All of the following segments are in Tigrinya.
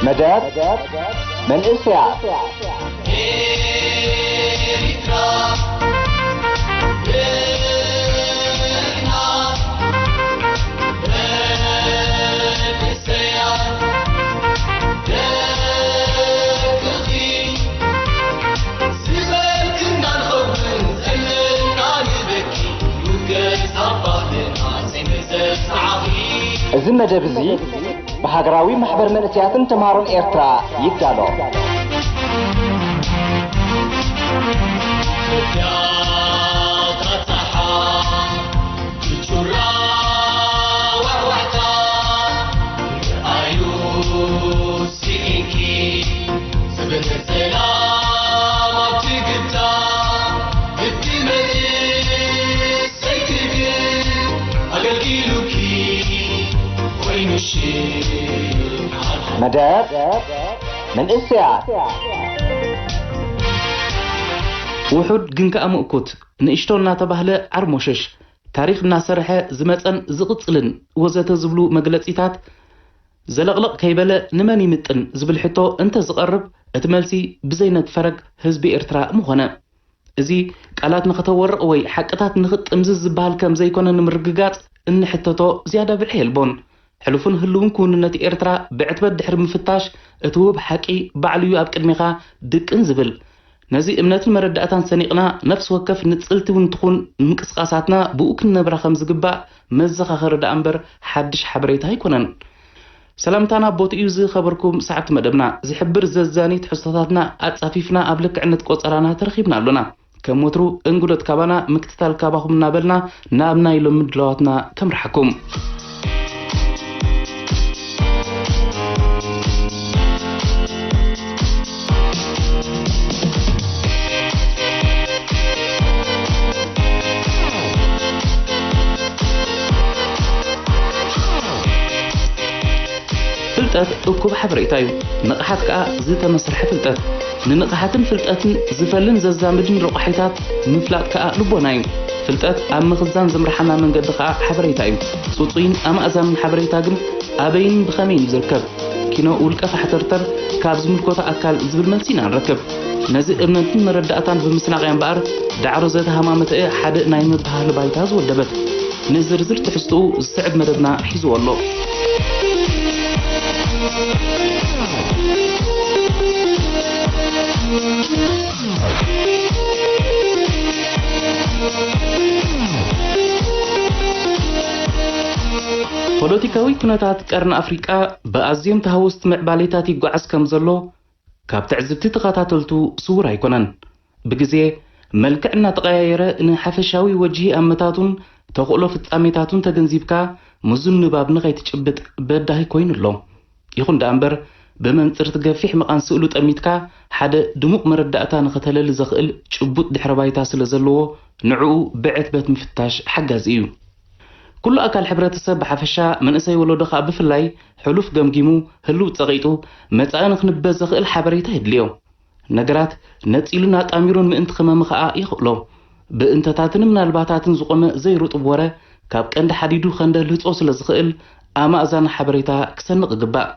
መደብ መንእሰያት። እዚ መደብ እዚ ብሃገራዊ ማሕበር መንእሰያትን ተምሃሮን ኤርትራ ይዳሎ። መደብ መንእሰያት። ውሑድ ግን ከኣ ምእኩት፣ ንእሽቶ እናተባህለ ዓርሞሸሽ፣ ታሪኽ እናሰርሐ ዝመጸን ዝቕጽልን ወዘተ ዝብሉ መግለጺታት ዘለቕለቕ ከይበለ ንመን ይምጥን ዝብል ሕቶ እንተ ዝቐርብ፣ እቲ መልሲ ብዘይነትፈረግ ህዝቢ ኤርትራ ምኾነ። እዚ ቃላት ንኸተወርቕ ወይ ሓቅታት ንኽጥምዝዝ ዝበሃል ከም ዘይኮነ ንምርግጋጽ እንሕተቶ ዝያዳ ብልሒ የልቦን። ሕሉፍን ህልውን ክውንነት ኤርትራ ብዕትበት ድሕሪ ምፍታሽ፣ እቲ ውብ ሓቂ ባዕሉ እዩ ኣብ ቅድሜኻ ድቅን ዝብል። ነዚ እምነትን መረዳእታን ሰኒቕና፣ ነፍሲ ወከፍ ንጽልቲ እውን ትኹን ንምንቅስቓሳትና ብኡ ክንነብራ ከም ዝግባእ መዘኻኸሪ ደኣ እምበር ሓድሽ ሓበሬታ ኣይኮነን። ሰላምታና ቦትኡ ዝኸበርኩም ሰዓብቲ መደብና፣ ዝሕብር ዘዛኒ ትሕዝቶታትና ኣጻፊፍና ኣብ ልክዕነት ቆጸራና ተረኺብና ኣሎና። ከም ወትሩ እንግዶት ካባና ምክትታል ካባኹም እናበልና ናብ ናይ ሎሚ ምድላዋትና ከምርሓኩም። ፍልጠት እኩብ ሓበሬታ እዩ፣ ንቕሓት ከኣ ዝተመስርሐ ፍልጠት። ንንቕሓትን ፍልጠትን ዝፈልን ዘዛምድን ረቋሒታት ምፍላጥ ከኣ ልቦና እዩ። ፍልጠት ኣብ ምኽዛን ዝምርሓና መንገዲ ከኣ ሓበሬታ እዩ። ጽጹይን ኣማእዛንን ሓበሬታ ግን ኣበይን ብኸመይን እዩ ዝርከብ? ኪኖ ውልቀ ፋሕተርተር ካብ ዝምልከቶ ኣካል ዝብል መልሲ ኢና ንረክብ። ነዚ እምነትን መረዳእታን ብምስናቕ እያ እምበኣር ዳዕሮ ዘተሃማመተ ሓደ ናይ ምብሃል ባይታ ዝወደበት። ንዝርዝር ትሕዝትኡ ዝስዕብ መደብና ሒዝዎ ኣሎ። ፖለቲካዊ ኩነታት ቀርኒ ኣፍሪቃ ብኣዝዮም ተሃወስቲ ምዕባሌታት ይጓዓዝ ከም ዘሎ ካብ ትዕዝብቲ ተኸታተልቱ ስዉር ኣይኮነን። ብግዜ መልክዕ እናተቐያየረ ንሓፈሻዊ ወጅሂ ኣመታቱን ተኽእሎ ፍጻሜታቱን ተገንዚብካ ምዙን ንባብ ንኸይትጭብጥ በዳሂ ኮይኑ ኣሎ። ይኹን ደኣ እምበር፣ ብመንጽር እቲ ገፊሕ መቓን ስእሉ ጠሚትካ ሓደ ድሙቕ መረዳእታ ንኸተለሊ ዘኽእል ጭቡጥ ድሕረ ባይታ ስለ ዘለዎ፣ ንዕኡ ብዕትበት ምፍታሽ ሓጋዚ እዩ። ኩሉ ኣካል ሕብረተሰብ ብሓፈሻ፣ መንእሰይ ወለዶ ከኣ ብፍላይ፣ ሕሉፍ ገምጊሙ፣ ህሉው ጸቒጡ፣ መጻኢ ንኽንበ ዘኽእል ሓበሬታ የድልዮ። ነገራት ነጺሉን ኣጣሚሩን ምእንቲ ክመምኽኣ የኽእሎ። ብእንተታትን ምናልባታትን ዝቖመ ዘይሩጡብ ወረ፣ ካብ ቀንዲ ሓዲዱ ከንደልህጾ ስለ ዝኽእል፣ ኣማእዛኒ ሓበሬታ ክሰንቕ ይግባእ።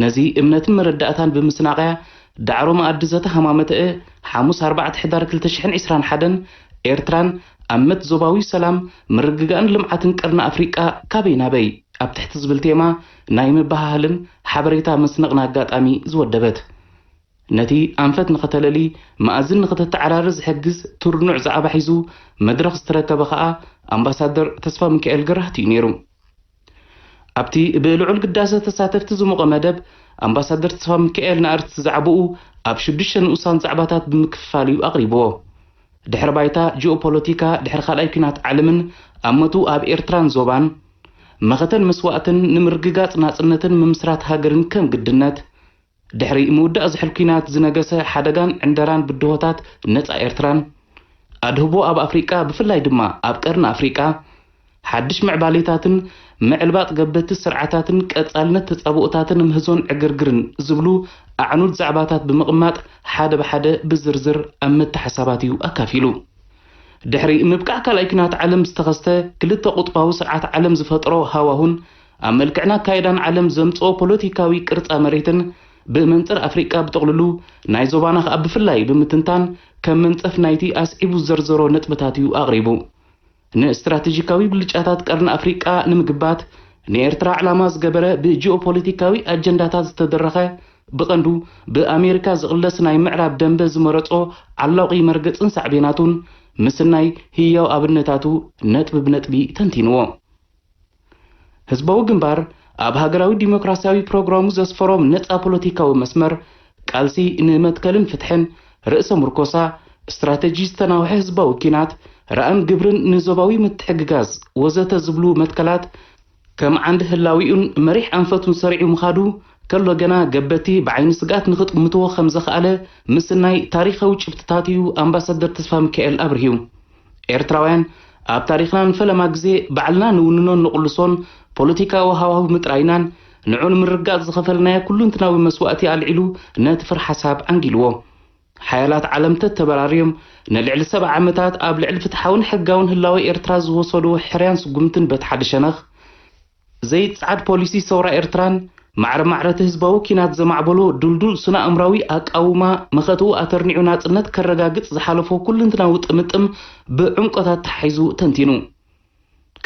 ነዚ እምነትን መረዳእታን ብምስናቕያ፣ ዳዕሮ መኣዲ ዘተሃማመተአ፣ ሓሙስ ኣርባዕተ ሕዳር ክልተ ሽሕን ዕስራን ሓደን፣ ኤርትራን ኣመት ዞባዊ ሰላም፣ ምርግጋእን ልምዓትን ቀርኒ ኣፍሪቃ ካበይ ናበይ ኣብ ትሕቲ ዝብል ቴማ ናይ ምብሃሃልን ሓበሬታ መስነቕን ኣጋጣሚ ዝወደበት። ነቲ ኣንፈት ንኸተለሊ፣ መኣዝን ንኸተተዓራሪ ዝሕግዝ ትርኑዕ ዛዕባ ሒዙ መድረኽ ዝተረከበ ኸኣ ኣምባሳደር ተስፋ ሚካኤል ገራህቱ እዩ ነይሩ። ኣብቲ ብልዑል ግዳሰ ተሳተፍቲ ዝሞቐ መደብ፣ ኣምባሳደር ተስፋ ሚካኤል ንኣርእስቲ ዛዕባኡ ኣብ ሽዱሽተ ንኡሳን ዛዕባታት ብምክፍፋል እዩ ኣቕሪብዎ። ድሕሪ ባይታ ጂኦፖለቲካ ድሕሪ ካልኣይ ኲናት ዓለምን ኣመቱ ኣብ ኤርትራን ዞባን፣ መኸተን መስዋእትን ንምርግጋጽ ናጽነትን ምምስራት ሃገርን ከም ግድነት፣ ድሕሪ ምውዳእ ዝሑል ኲናት ዝነገሰ ሓደጋን ዕንደራን ብድሆታት ነጻ ኤርትራን፣ ኣድህቦ ኣብ ኣፍሪቃ ብፍላይ ድማ ኣብ ቀርኒ ኣፍሪቃ፣ ሓድሽ ምዕባሌታትን ምዕልባጥ ገበቲ ስርዓታትን ቀጻልነት ተጻብኦታትን ምህዞን ዕግርግርን ዝብሉ ኣዕኑድ ዛዕባታት ብምቕማጥ ሓደ ብሓደ ብዝርዝር ኣብ ምትሓሳባት እዩ ኣካፊሉ። ድሕሪ ምብቃዕ ካልኣይ ኲናት ዓለም ዝተኸስተ ክልተ ቁጥባዊ ስርዓት ዓለም ዝፈጥሮ ሃዋሁን ኣብ መልክዕን ኣካይዳን ዓለም ዘምጽኦ ፖለቲካዊ ቅርጻ መሬትን ብመንጽር ኣፍሪቃ ብጥቕልሉ፣ ናይ ዞባና ከኣ ብፍላይ ብምትንታን፣ ከም መንጸፍ ናይቲ ኣስዒቡ ዝዘርዘሮ ነጥብታት እዩ ኣቕሪቡ። ንስትራቴጂካዊ ብልጫታት ቀርኒ ኣፍሪቃ ንምግባት፣ ንኤርትራ ዕላማ ዝገበረ ብጂኦፖለቲካዊ ኣጀንዳታት ዝተደረኸ፣ ብቐንዱ ብኣሜሪካ ዝቕለስ ናይ ምዕራብ ደንበ ዝመረጾ ዓላቑ መርገጽን ሳዕቤናቱን ምስናይ ህያው ኣብነታቱ ነጥቢ ብነጥቢ ተንቲንዎ። ህዝባዊ ግንባር ኣብ ሃገራዊ ዲሞክራሲያዊ ፕሮግራሙ ዘስፈሮም ነጻ ፖለቲካዊ መስመር፣ ቃልሲ ንመትከልን ፍትሕን፣ ርእሰ ምርኮሳ፣ ስትራተጂ ዝተናውሐ ህዝባዊ ኪናት፣ ራእን ግብርን ንዞባዊ ምትሕግጋዝ ወዘተ ዝብሉ መትከላት ከም ዓንዲ ህላዊኡን መሪሕ ኣንፈቱን ሰሪዑ ምኻዱ ከሎ ገና ገበቲ ብዓይኒ ስግኣት ንኽጥምትዎ ከም ዘኽኣለ ምስናይ ታሪኻዊ ጭብጥታት እዩ ኣምባሳደር ተስፋ ሚካኤል ኣብርሂዩ። ኤርትራውያን ኣብ ታሪኽና ንፈለማ ግዜ ባዕልና ንውንኖን ንቕልሶን ፖለቲካዊ ሃዋህው ምጥራይናን ንዑ ንምርጋጽ ዝኸፈልናዮ ኩሉንትናዊ መስዋእቲ ኣልዒሉ ነቲ ፍረ ሓሳብ ዓንጊልዎ። ሓያላት ዓለም ተተበራርዮም ንልዕሊ ሰብዓ ዓመታት ኣብ ልዕሊ ፍትሓውን ሕጋውን ህላወ ኤርትራ ዝወሰድዎ ሕርያን ስጉምትን በቲ ሓደ ሸነኽ፣ ዘይጽዓድ ፖሊሲ ሰውራ ኤርትራን ማዕረ ማዕረቲ ህዝባዊ ኪናት ዘማዕበሎ ድልዱል ስነ ኣእምራዊ ኣቃውማ መኸትኡ ኣተርኒዑ ናጽነት ከረጋግጽ ዝሓለፎ ኩልንትናዊ ጥምጥም ብዕምቆታት ተሓሒዙ ተንቲኑ።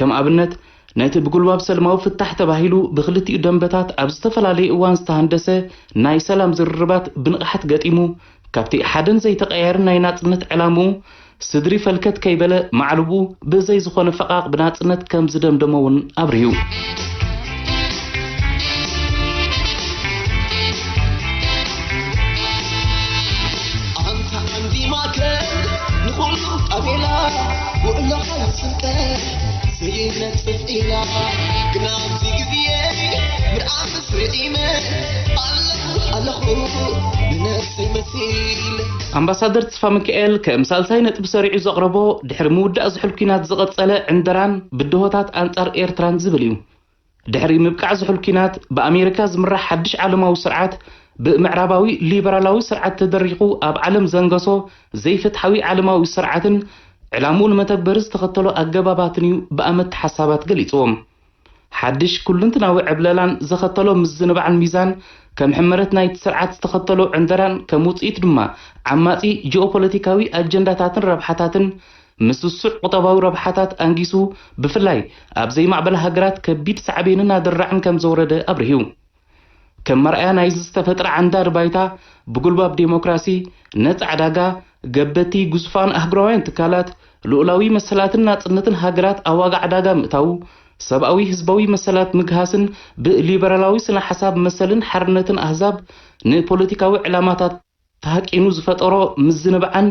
ከም ኣብነት፣ ነቲ ብጉልባብ ሰልማዊ ፍታሕ ተባሂሉ ብክልቲኡ ደንበታት ኣብ ዝተፈላለየ እዋን ዝተሃንደሰ ናይ ሰላም ዝርርባት ብንቕሓት ገጢሙ፣ ካብቲ ሓደን ዘይተቐያየርን ናይ ናጽነት ዕላምኡ ስድሪ ፈልከት ከይበለ ማዕልቡ ብዘይ ዝኾነ ፈቓቕ ብናጽነት ከም ዝደምደሞ እውን ኣብርሁ። ኣንታ ዓንዲ ማእከል ንኹሉ ጣቤላ ውዕሎኻ ይጽንቀ ዘይነጽፍ ኢላ ግና ኣብዚ ግዜ ምርኣምስ ርዒመ ኣለኹ ኣለኹ ንነፍሰይ መሲል ኣምባሳደር ተስፋ ሚካኤል ከም ሳልሳይ ነጥቢ ሰሪዑ ዘቕረቦ፣ ድሕሪ ምውዳእ ዝሑል ኲናት ዝቐጸለ ዕንደራን ብድሆታት ኣንጻር ኤርትራን ዝብል እዩ። ድሕሪ ምብቃዕ ዝሑል ኲናት፣ ብኣሜሪካ ዝምራሕ ሓድሽ ዓለማዊ ስርዓት፣ ብምዕራባዊ ሊበራላዊ ስርዓት ተደሪኹ ኣብ ዓለም ዘንገሶ ዘይፍትሓዊ ዓለማዊ ስርዓትን ዕላምኡ ንመተግበሪ ዝተኸተሎ ኣገባባትን እዩ ብኣመት ሓሳባት ገሊጽዎም። ሓድሽ ኩልንትናዊ ዕብለላን ዘኸተሎ ምዝንባዕን ሚዛን፣ ከም ሕመረት ናይቲ ስርዓት ዝተኸተሎ ዕንደራን ከም ውጽኢት ድማ ዓማጺ ጂኦፖለቲካዊ ኣጀንዳታትን ረብሓታትን፣ ምስ ስሱዕ ቁጠባዊ ረብሓታት ኣንጊሱ፣ ብፍላይ ኣብ ዘይማዕበላ ሃገራት ከቢድ ሳዕቤንን ኣደራዕን ከም ዘውረደ ኣብርሂ። ከም መርኣያ ናይዚ ዝተፈጥረ ዓንዳሪ ባይታ፣ ብጉልባብ ዴሞክራሲ፣ ነጻ ዕዳጋ፣ ገበቲ ግዙፋን ኣህጉራውያን ትካላት፣ ልኡላዊ መሰላትን ናጽነትን ሃገራት ኣብ ዋጋ ዕዳጋ ምእታዉ፣ ሰብኣዊ ህዝባዊ መሰላት ምግሃስን ብሊበራላዊ ስነ ሓሳብ መሰልን ሓርነትን ኣህዛብ ንፖለቲካዊ ዕላማታት ተሃቂኑ ዝፈጠሮ ምዝንባዕን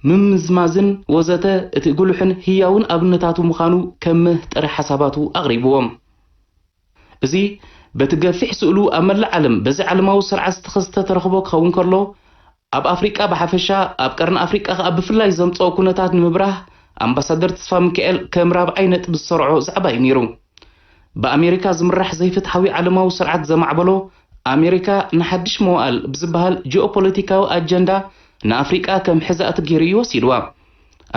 ምምዝማዝን ወዘተ እቲ ጉሉሕን ህያውን ኣብነታቱ ምዃኑ ከም መህጠሪ ሓሳባቱ ኣቕሪብዎም። እዚ በቲ ገፊሕ ስእሉ ኣብ መላእ ዓለም በዚ ዓለማዊ ስርዓት ዝተኸስተ ተረኽቦ ክኸውን ከሎ፣ ኣብ ኣፍሪቃ ብሓፈሻ፣ ኣብ ቀርኒ ኣፍሪቃ ከኣ ብፍላይ ዘምጽኦ ኩነታት ንምብራህ ኣምባሳደር ተስፋ ሚካኤል ከም ራብዓይ ነጥቢ ዝሰርዖ ዛዕባ እዩ ነይሩ። ብኣሜሪካ ዝምራሕ ዘይፍትሓዊ ዓለማዊ ስርዓት ዘማዕበሎ ኣሜሪካ ንሓድሽ መዋእል ብዝበሃል ጂኦፖለቲካዊ ኣጀንዳ ንኣፍሪቃ ከም ሕዛእቲ ገይሩ እዩ ወሲድዋ።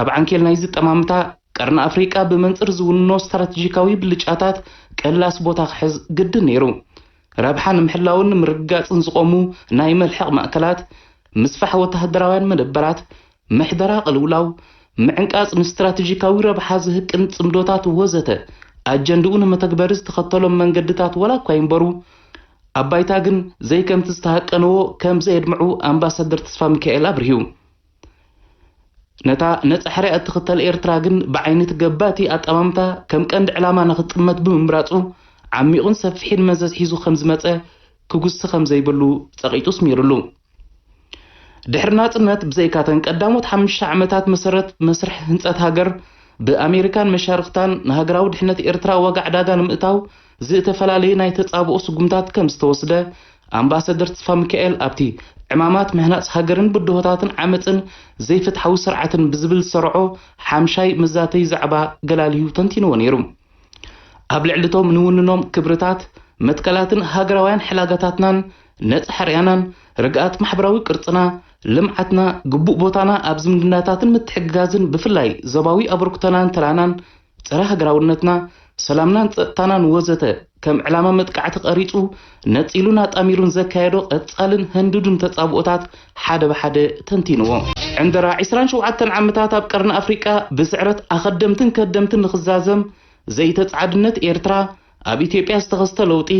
ኣብ ዓንኬል ናይዚ ጠማምታ ቀርኒ ኣፍሪቃ ብመንጽር ዝውንኖ ስትራተጂካዊ ብልጫታት ቀላስ ቦታ ክሕዝ ግድን ነይሩ። ረብሓ ንምሕላውን ንምርግጋጽን ዝቖሙ ናይ መልሕቕ ማእከላት፣ ምስፋሕ ወተሃደራውያን መደበራት፣ ምሕደራ ቅልውላው፣ ምዕንቃጽ ንስትራተጂካዊ ረብሓ ዝህቅን ጽምዶታት ወዘተ ኣጀንድኡ ንመተግበሪ ዝተኸተሎም መንገድታት ዋላ እኳ ይንበሩ፣ ኣብ ባይታ ግን ዘይከምቲ ዝተሃቀንዎ ከም ዘየድምዑ ኣምባሳደር ተስፋ ሚካኤል ኣብርሂ። ነታ ነጻ ሕርያ እትኽተል ኤርትራ ግን ብዓይኒ እቲ ገባቲ ኣጠማምታ ከም ቀንዲ ዕላማ ንኽጥመት ብምምራጹ ዓሚቑን ሰፊሕን መዘዝ ሒዙ ከም ዝመጸ ክጉሲ ከም ዘይብሉ ጸቒጡ ስሚሩሉ። ድሕሪ ናጽነት ብዘይካተን ቀዳሞት ሓሙሽተ ዓመታት መሰረት መስርሕ ህንጸት ሃገር ብኣሜሪካን መሻርኽታን ንሃገራዊ ድሕነት ኤርትራ ዋጋ ዕዳጋ ንምእታው ዝተፈላለየ ናይ ተጻብኦ ስጉምታት ከም ዝተወስደ ኣምባሳደር ተስፋ ሚካኤል ኣብቲ ዕማማት ምህናጽ ሃገርን ብድሆታትን ዓመጽን ዘይፍትሓዊ ስርዓትን ብዝብል ዝሰርዖ ሓምሻይ መዛተይ ዛዕባ ገላልዩ ተንቲንዎ ነይሩ። ኣብ ልዕሊ እቶም ንውንኖም ክብርታት፣ መትከላትን ሃገራውያን ሕላጋታትናን፣ ነጻ ሕርያናን፣ ርግኣት ማሕበራዊ ቅርጽና፣ ልምዓትና፣ ግቡእ ቦታና ኣብ ዝምድናታትን ምትሕግጋዝን ብፍላይ ዞባዊ ኣበርክቶናን ተራናን፣ ጸረ ሃገራውነትና፣ ሰላምናን ጸጥታናን ወዘተ ከም ዕላማ መጥቃዕቲ ቀሪጹ ነጺሉን ኣጣሚሩን ዘካየዶ ቀጻልን ህንዱዱን ተጻብኦታት ሓደ ብሓደ ተንቲንዎ። ዕንደራ ዕስራን ሸውዓተን ዓመታት ኣብ ቀርኒ ኣፍሪቃ ብስዕረት ኣኸደምትን ከደምትን ንኽዛዘም ዘይተጻዕድነት ኤርትራ፣ ኣብ ኢትዮጵያ ዝተኸስተ ለውጢ፣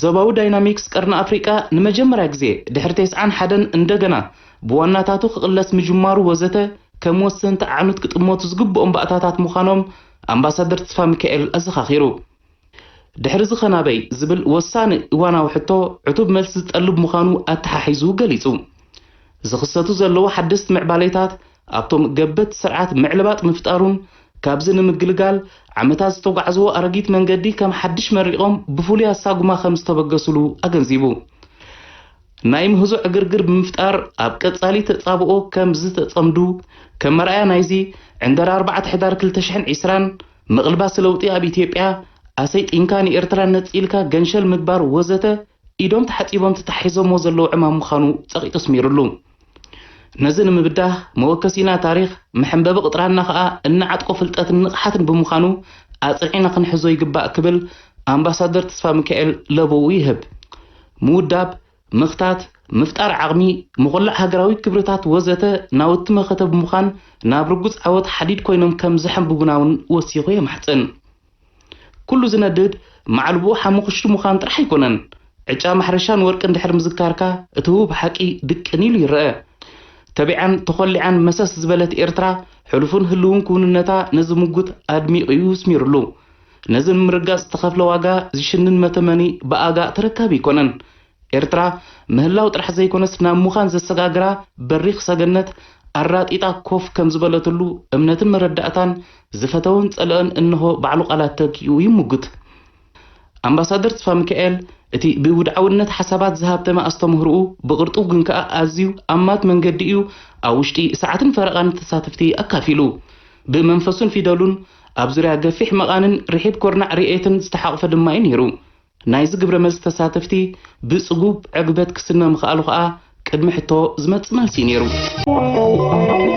ዞባዊ ዳይናሚክስ ቀርኒ ኣፍሪቃ ንመጀመርያ ግዜ ድሕሪ ተስዓን ሓደን እንደገና ብዋናታቱ ክቕለስ ምጅማሩ ወዘተ ከም ወሰንቲ ኣዕኑት ክጥመቱ ዝግብኦም ባእታታት ምዃኖም ኣምባሳደር ተስፋ ሚካኤል ኣዘኻኺሩ። ድሕሪ ዝኸናበይ ዝብል ወሳኒ እዋናዊ ሕቶ ዕቱብ መልሲ ዝጠልብ ምዃኑ ኣተሓሒዙ ገሊጹ። ዝኽሰቱ ዘለዉ ሓደስቲ ምዕባሌታት ኣብቶም ገበት ስርዓት ምዕልባጥ ምፍጣሩን ካብዚ ንምግልጋል ዓመታት ዝተጓዕዝዎ ኣረጊት መንገዲ ከም ሓድሽ መሪቖም ብፍሉይ ኣሳጉማ ከም ዝተበገሱሉ ኣገንዚቡ። ናይ ምህዞ ዕግርግር ብምፍጣር ኣብ ቀጻሊ ተጻብኦ ከም ዝተጸምዱ ከም መርኣያ ናይዚ ዕንደራ ኣርባዕተ ሕዳር ክልተ ሽሕን ዕስራን ምቕልባስ ለውጢ ኣብ ኢትዮጵያ ኣሰይጢንካ ንኤርትራ ነጺልካ ገንሸል ምግባር ወዘተ ኢዶም ተሓጺቦም ተታሒዞሞ ዘለዉ ዕማም ምዃኑ ጸቒጡ ኣስሚሩሉ። ነዚ ንምብዳህ መወከሲና ታሪኽ፣ መሐንበቢ ቅጥራና ከኣ እናዓጥቆ ፍልጠትን ንቕሓትን ብምዃኑ ኣጽኒዕና ክንሕዞ ይግባእ ክብል ኣምባሳደር ተስፋ ሚካኤል ለበዉ ይህብ። ምውዳብ፣ ምኽታት፣ ምፍጣር ዓቕሚ፣ ምኹላዕ ሃገራዊ ክብርታት ወዘተ ናውቲ መኸተ ብምዃን ናብ ርጉጽ ዓወት ሓዲድ ኮይኖም ከም ዘሐንብቡና እውን ወሲኹ የማሕጽን። ኩሉ ዝነድድ ማዕልቦ ሓሙኽሽቲ ምዃን ጥራሕ ኣይኮነን። ዕጫ ማሕረሻን ወርቅን ድሕሪ ምዝካርካ እቲ ህቡብ ሓቂ ድቅን ኢሉ ይረአ። ተቢዓን ተኾሊዓን መሰስ ዝበለት ኤርትራ ሕሉፍን ህልውን ክውንነታ ነዚ ምጉት ኣድሚቑ እዩ ኣስሚሩሉ። ነዚ ንምርጋጽ ዝተኸፍለ ዋጋ ዝሽንን መተመኒ ብኣጋ ተረካቢ ኣይኮነን። ኤርትራ ምህላው ጥራሕ ዘይኮነስ ናብ ምዃን ዘሰጋግራ በሪኽ ሰገነት ኣራጢጣ ኮፍ ከም ዝበለትሉ እምነትን መረዳእታን ዝፈተወን ጸለኦን እንሆ ባዕሉ ቃላት ተኪኡ ይምጉት። ኣምባሳደር ተስፋ ሚካኤል እቲ ብውድዓውነት ሓሳባት ዝሃብተመ ኣስተምህሮኡ ብቕርጡ ግን ከኣ ኣዝዩ ኣማት መንገዲ እዩ ኣብ ውሽጢ ሰዓትን ፈረቓን ተሳተፍቲ ኣካፊሉ። ብመንፈሱን ፊደሉን ኣብ ዙርያ ገፊሕ መቓንን ርሒብ ኮርናዕ ርእየትን ዝተሓቑፈ ድማ እዩ ነይሩ። ናይዚ ግብረ መልሲ ተሳተፍቲ ብጽጉብ ዕግበት ክስነ ምኽኣሉ ከኣ ቅድሚ ሕቶ ዝመጽእ መልሲ እዩ ነይሩ።